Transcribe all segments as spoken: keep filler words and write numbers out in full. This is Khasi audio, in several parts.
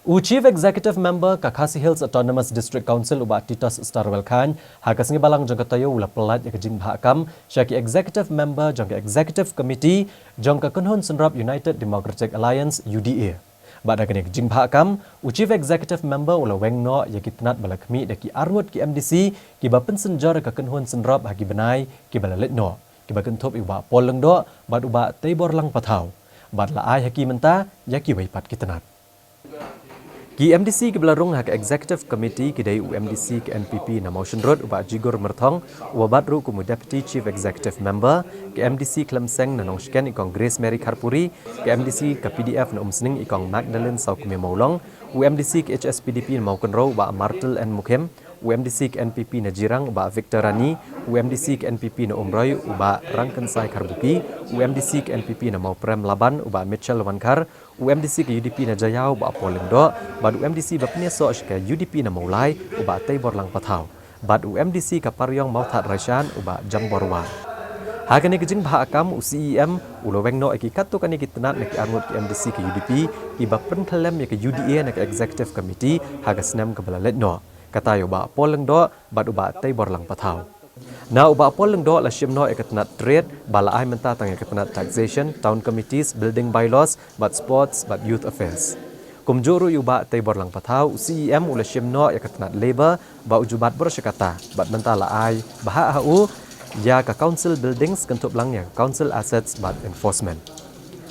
U Chief Executive Member ka Khasi Hills Autonomous District Council u Bah Titos Starwell Chyne, ha ka sngi Balang jong ka taïew u la pyllait ïa ka jingbha kam sha ki Executive Member jong ka Executive Committee jong ka Kynhun Synrop United Democratic Alliance, U D A. Bad ha kane ka jingbha kam, u Chief Executive Member u la weng noh ïa ki tnat ba la khmih da ki arngut ki M D C kiba pynsynjor ïa ka Kynhun Synrop ha ki bnai kiba la leit noh, kiba kynthup ïa u Bah Paul Lyngdoh bad u Bah Teiborlang Pathaw. Bad la ai ha ki mynta ïa kiwei pat ki tnat. Ki M D C kiba la rung ha ka Executive Committee ki dei u M D C ka N P P na Mawshynrut u Bah Jigur Myrthong, uba bat ruh kum u Deputy Chief Executive Member, ka M D C Khlem Seng na Nongshken i Kong Grace Mary Kharpuri, ka M D C ka P D F na Umsning i Kong Magdalene Sawkmie Mawlong, u M D C ka H S P D P na Mawkynrew u Bah Martel N Mukhim, u M D C ka N P P na Jirang u Bah Victor Rani, u M D C ka N P P na Umroi u Bah Rangkynsai Kharbuki, u M D C ka N P P na Mawprem Laban u Bah Mitchell Wankhar, u M D C ka U D P na Jaïaw u Bah Paul Lyngdoh, bad u M D C ba pynïasoh sha ka U D P na Mawlai u Bah Teiborlang Pathaw, bad u M D C ka Pariong Mawthadraishan u Bah Jambor War. Ha kane ka jingbha kam u C E M u la weng noh ïa ki katto katne ki tnat na ki arngut ki M D C ka U D P kiba pynkhlem ïa ka U D A na ka Executive Committee ha ka snem kaba la leit noh, kata ïa u Bah Paul Lyngdoh bad u Bah Teiborlang Pathaw. Na u Bah Paul Lyngdoh la shim noh ïa ka tnat Trade, ba la ai mynta tang ïa ka tnat Taxation, Town Committees, Building Bylaws bad Sports bad Youth Affairs. Kumjuh ruh ïa u Bah Teiborlang Pathaw, u C E M u la shim noh ïa ka tnat Labour ba u ju bat bor sha kata, bad mynta la ai bha ha u ïa ka Council Buildings kynthup lang ïa ka Council Assets bad Enforcement.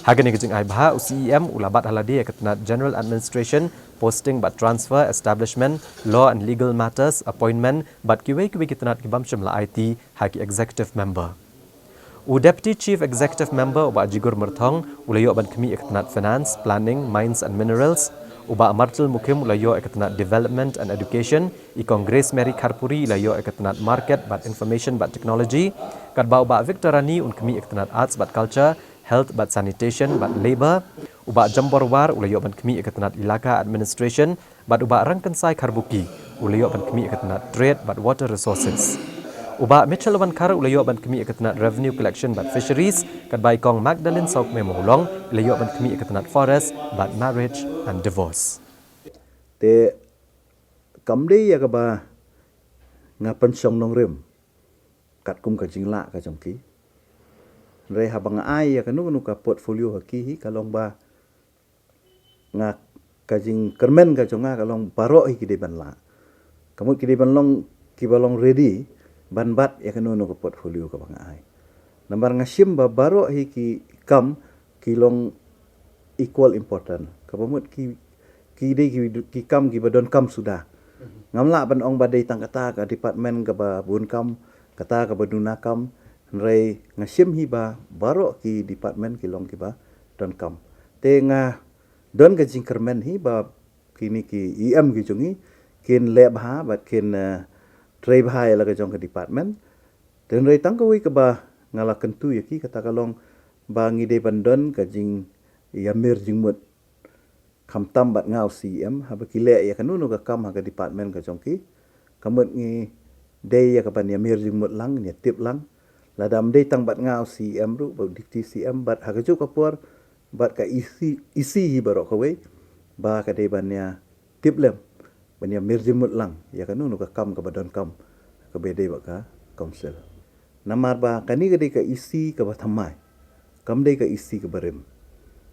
Ha kane ka jingai bha, u C E M u la bat ha lade ïa ka tnat General Administration, Posting bad Transfer, Establishment, Law and Legal Matters, Appointment bad kiwei kiwei ki tnat ki bym shym la aiti ha ki Executive Member. U Deputy Chief Executive Member u Bah Jigur Myrthong u la ïoh ban khmih ïa ka tnat Finance, Planning, Mines and Minerals, u Bah Martel Mukhim u la ïoh ïa ka tnat Development and Education, i Kong Grace Mary Kharpuri i la ïoh ïa ka tnat Market bad Information bad Technology, katba u Bah Victor Rani un khmih ïa ka tnat Arts bad Culture, Health bad Sanitation bad Labour, u Bah Jambor War u la ïoh ban khmih ïa ka tnat Ilaka Administration, bad u Bah Rangkynsai Kharbuki u la ïoh ban khmih ïa ka tnat Trade bad Water Resources. U Bah Mitchell Wankhar u la ïoh ban khmih ïa ka tnat Revenue Collection bad Fisheries, katba i Kong Magdalene Sawkmie Mawlong i la ïoh ban khmih ïa ka tnat Forest bad Marriage and Divorce. Te kam dei ïa kaba nga pynshong nongrim katkum ka jinglah ka jong ki. Hynrei haba nga ai ïa kano kano ka portfolio ha ki hi ka long ba nga, ka jingkyrmen ka jong nga ka long baroh hi ki dei ban lah. Ka mut ki dei ban long, kiba long ready ban bat ïa kano kano ka portfolio kaba nga ai. Namar nga shim ba baroh hi ki kam ki long equal important. Kaba mut ki, ki dei ki, ki kam kiba donkam suda. Ngam lah ban ong ba dei tang kata ka department kaba bun kam, kata kaba duna kam. Hynrei nga shim hi ba baroh ki department ki long kiba donkam. Te nga don ka jingkyrmen hi ba kine ki E M ki jong ngi kin leh bha bad kin, eh, trei bha ïa la ka jong ka department. Te hynrei tang kawei kaba nga la kyntu ïa ki, kata ka long ba ngi dei ban don ka jingïamir jingmut, khamtam bad nga u C E M, haba ki leh ïa kano kano ka kam ha ka department ka jong ki. Ka mut ngi dei ïa kaban ïamir jingmut lang, ïatip lang. Lada ym dei tang bad nga u C E M ruh, bad u Deputy C E M, bad ha kajuh ka por bad ka E C, E C hi baroh kawei, ba ka dei ban ïatip lem, ban ïamir jingmut lang ïa kano kano ka kam kaba donkam kaba dei bad ka council. Namar ba kane ka dei ka E C kaba thymmai, kam dei ka E C kaba rim.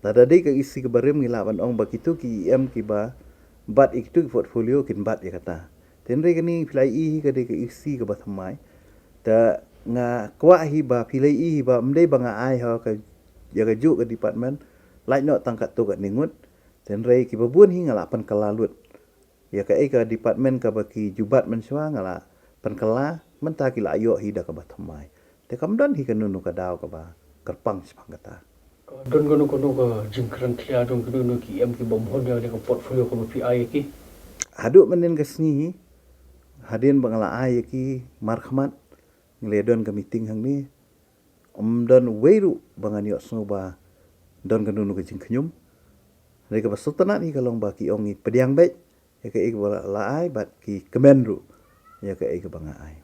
Lada dei ka E C kaba rim ngi lah ban ong ba kito ki E M kiba bat ïa kito ki portfolio kin bat ïa kata. Te hynrei kane phi la ïohi ka dei ka E C kaba thymmai. Te nga kwah hi ba phi la ïohi ba ym dei ba nga ai ha ka, ïa kajuh ka department lait noh tang katto katne ngut. Te hynrei kiba bun hi nga la pynkylla lut. Ïa kaei ka department kaba ki ju bat mynshuwa nga la pynkylla, mynta ki la ïoh hi da kaba thymmai. Te kam don hi kano kano ka daw kaba kyrpang shaphang kata. Ka don kano kano ka jingkren khia jong kino kino ki E M ki bym hun ïa kane ka portfolio kaba phi ai ïa ki? Haduh mynnin ka sngi hi, hadien ba nga la ai ïa ki markhmat, ngi la don ka meeting hangne, ym don uwei ruh ba ngan ïohsngew ba don kano kano ka jingkhñium. Hynrei kaba sngewtynnat hi ka long ba ki ong ngi pdiang beit ïa kaei kaba la ai bad ki kmen ruh ïa kaei kaba nga ai.